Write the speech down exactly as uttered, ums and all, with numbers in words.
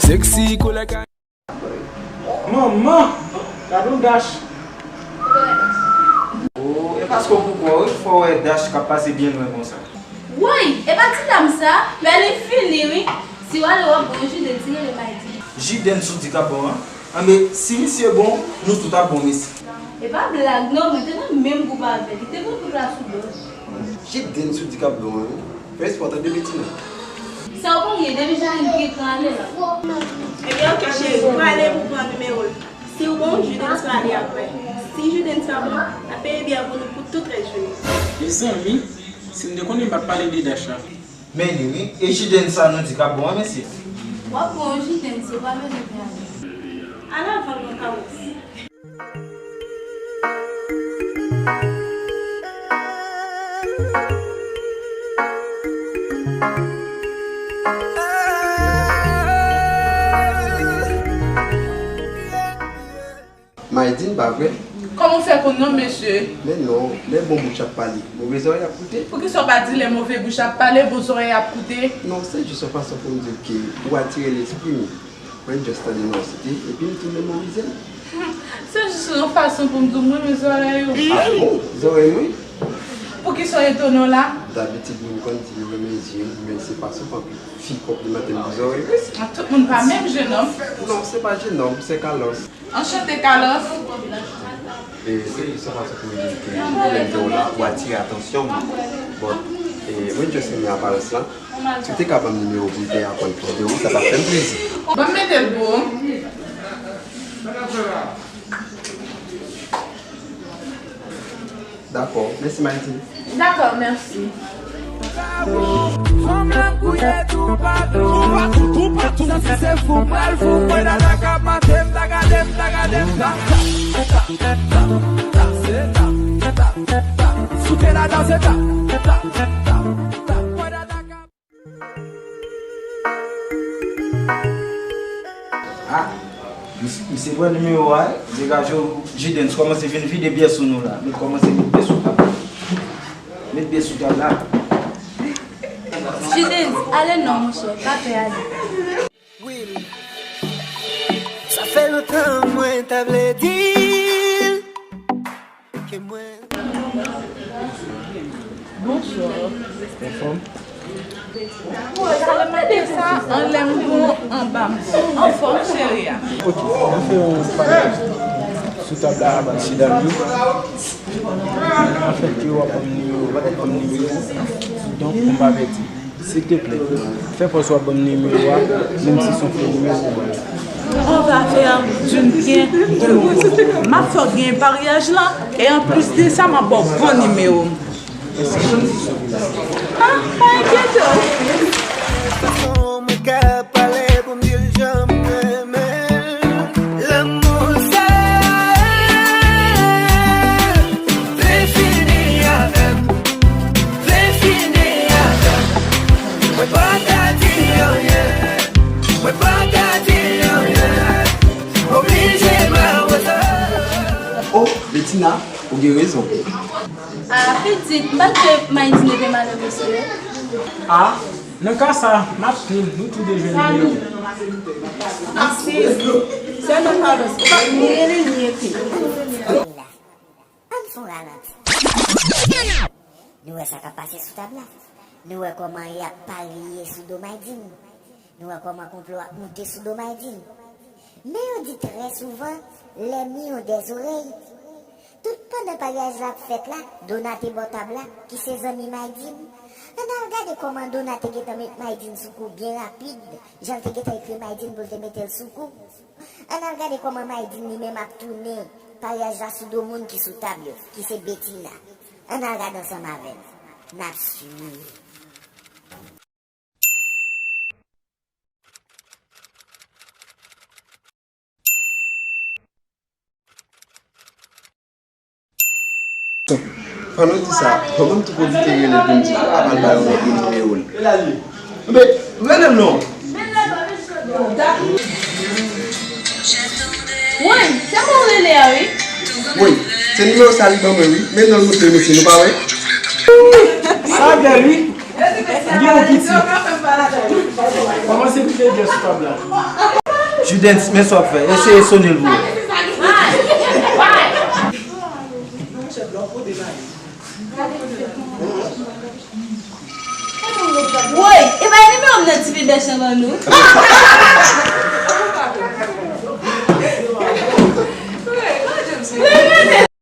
Sexy koulè ka. Manman! Gade yon Dash! Oh, e paske w pou kwè, wi, fò w wè Dash k ap pase byen lwen konsa. Woy! E pa ti dam sa, men li fini, wi. Si w ale, w ap bon, Jiden, ti rele Maydi. Jiden sou di k ap bon, an? Anben, si misye bon, nou tout ap bon, mesi. E pa blag, non, mwen te nan menm gwoup avè l. Li te pran tout la sou do l. Jiden sou di k ap bon, wi. Fè espò, tande Betina. Sa w pa gen, depi Janine gen tan ale la. Ebyen, oke, cheri, prale pou pran nimewo l. Si w bon, Jiden prale apre. Si Jiden pa bon, n ap peye byè pou nou pou tout rès jounen. Mezanmi, si m te konnen m pa t pale de Dash la. Men li wi, e Jiden sa nou di k ap bon an, mesye? W ap bon, Jiden, se pa bezwen pale. Al avan l, non, Carlos. Maydin, pa vre? Kòman w fè konn non, mesye? Men non, lè bon boutch ap pale, move zòrèy ap koute. Poukisa w pa di lè move boutch ap pale, bon zòrèy ap koute? Non, se jis yon fason pou m di w ke ou atire lespri m. Mwen just tande non site, epi m tou memorize l. Se jis yon fason pou m di w mwen renmen zòrèy ou. Ah bon? Zòrèy mwen? Poukisa w etone w la? Dabitid, moun konn di yo renmen zye m, men se pa souvan fi konplimante m pou zòrèy mwen. Ah, tout moun pa menm, jenòm. Non, se pa jenòm, se Carlos. Anchante, Carlos. E se pou sa, paske ou di ke lè m te w la, ou atire atansyon m. Bon, e mwen just renmen aparans lan. Si w te ka ban m nimewo w pou m te aprann plis de ou, sa t ap fè m plezi. Ban m mete l pou ou. Dakò, mèsi Maydin. Dakò, mèsi. Fanm lan gouye toupatou. Toupatou, toupatou. Santi se fou, m pral fou. Mwen dada k ap mate m, ta gade m, ta gade m, ta, ta, ta, ta, ta, se ta, ta, ta, ta. Soute la danse, ta, ta, ta, ta, ta. Mwen dada k ap Ah, misye, misye pran nimewo a, wi. Degaje w, Jidens kòmanse vin vide byè sou nou la. Met kòmanse met byè sou tab la. Met byè sou tab la. Jidens, ale non, monchè, pa pè ale. Will, sa fè lontan mwen ta vle di l. Bonswa. Anfòm? Sa vle mande sa, anlè m bon, anba m bon. Anfòm, cheri a. Ok, nou fè yon pale sou tab la avèk medam yo. Anfèt, yo ap ban m nimewo, w ap ban m nimewo. Donk, m pa pèdi. Silteplè, fè pòz w ap ban m nimewo a, menm si se yon fo nimewo ou ban m. On va faire d'une bien deux. M ap fè w gen paryaj lan, e anplis de sa, m ap ba w bon nimewo m. Ah, pa enkyete w. Fason mwen ka pale pou m di l jan m renmen l. Lanmou sa vle fini avè m, vle fini avè m. Mwen pa ka di anyen, mwen pa ka di anyen. Oblije ba w sa. Oh, Betina, ou gen rezon. Ah, pitit, m pa t kwè Maydin te malere, sere. Ah, nan ka sa, m ap tann nou tou de jwenn nimewo. Asis, sèlman Carlos, ou pa ni rele ni ekri. Ann fè yon ralanti. Nou wè sa k ap pase sou tab la. Nou wè kòman y ap parye sou do Maydin. Nou wè kòman konplo ap moute sou do Maydin. Men yo di trè souvan, les mions des oreilles. Tout pandan paryaj la ap fèt la, Dona te bò tab la, ki se zanmi Maydin. Ann al gade kòman Dona te gentan met Maydin sou kou byen rapid, jan l te gentan ekri Maydin pou l te mete l sou kou. Ann al gade kòman Maydin li menm ap tounen paryaj la sou do moun ki sou tab yo, ki se Betina. Ann al gade ansanm avè m. N ap swiv. Pandan w di sa, fò m tou pwofite rele pou m di, pa al ba yon lòt moun nimewo l. Men, rele l non. Woy, se mwen w rele a, wi. Woy, se nimewo sa li ban mwen, wi. Men non l montre mesye, nou pa wè? Sa bèl, wi. Gen yon piti. Kòmanse pile byen sou tab la. Judens, men sa w ap fè. Eseye sone l pou mwen. Woy, e pa nimewo m nan ti bebe chan ban nou.